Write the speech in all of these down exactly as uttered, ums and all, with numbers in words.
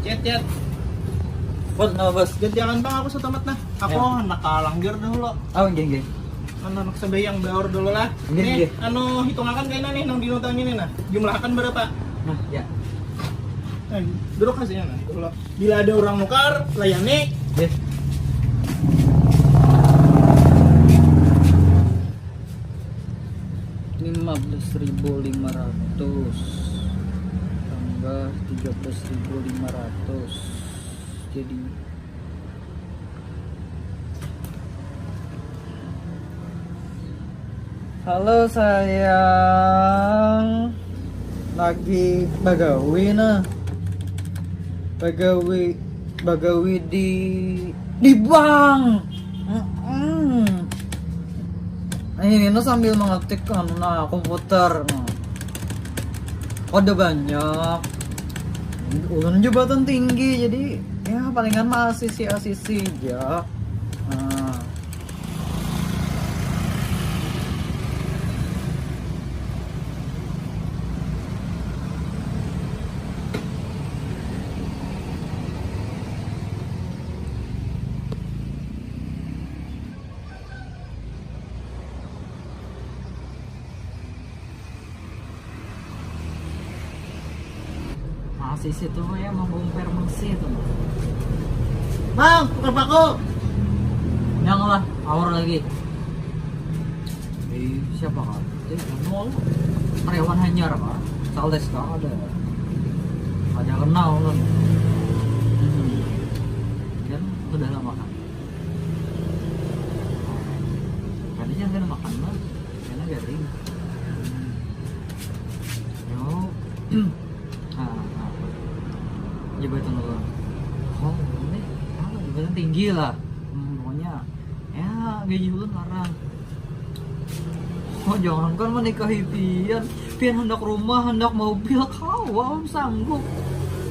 Chat, chat. Bos, kenapa bos? Gantiangan bang, aku setamat nah. Aku ya. Hendak ke langgar dahulu. Oh, gini, gini. Anu, anak sebayang baur dulu lah. Gini, gini. Anu, hitungakan kayaknya nih, nang dinutang ini nah. Jumlahakan berapa? Nah, ya. Eh, duduk kasihnya nah, dulu. Bila ada orang nukar, layani. Yes. Lima belas ribu lima ratus tambah tiga belas ribu lima ratus, jadi halo sayang, lagi bagawi nah, bagawi bagawi di di bank. Mm-mm. Ini nu sambil mengetik anu nah, komputer nah. Ada banyak. Ulun jabatan tinggi, jadi ya palingan mah asisi asisi aja. Nah. Masih situ ya, mau bongkar masih itu. Bang, tukar paku. Jangan lah, awar lagi. Eh, siapa kan? Eh, nol. Karyawan hanyar apa? Sales kah ada? Ada kenal kan? Hmm. Kan sudah lama kan? Tadi jangan makan lah, karena garing. Yo, ah, ah. Jabatan ulun. Oh, ini apa, jabatan tinggi lah. Hmm, pokoknya ya gaji ulun larang. Oh, jangankan menikahi pian, pian hendak rumah, hendak mobil, kawa ulun sanggup.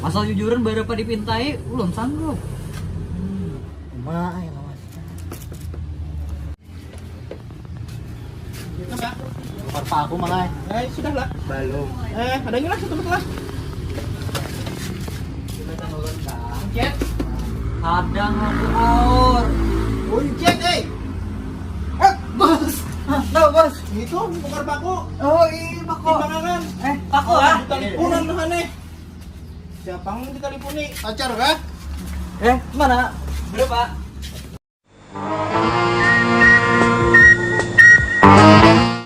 Asal jujuran berapa dipintai, ulun sanggup. Hmm. Uma, ayo lawas. Tukar paku, Mang, ai. Eh, sudah lah. Balum. Eh, ada lagi lah, satu lah. Uncet. Kadang aku aur. Uncet, eh. Eh, bos. Hah, no, bos. Itu tukar paku. Oh, iya, paku. Timbangan. Eh, paku, ah. Ditalipunan tuh aneh. Siapa yang ditalipuni? Pacar kah? Eh, mana? Berapa?